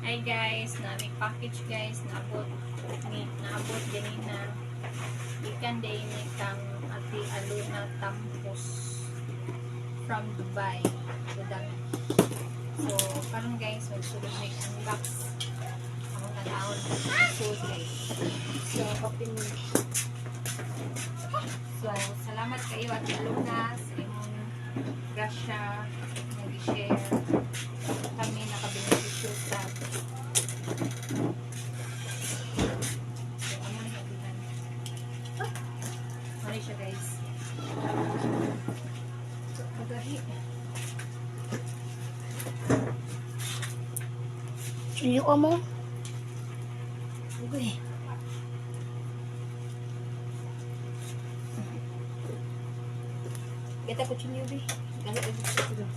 Hi guys, naa mi package, guys, naabot ni naabot ganina. Gikan diay ni kang Ate Alona Tampos from Dubai, Abu Dhabi. So, karon guys, magsulod may unbox. Akong tan-awon sud, guys. So, open mo. So, salamat kayo, Ate Alona, sa imong grasya nag-share kami nakabenepisyo sa. So, amo na habihan. Ano siya, guys? So, pagahi. Chili mo. Okay. Gata ko chili, bi. Gahi ko dito.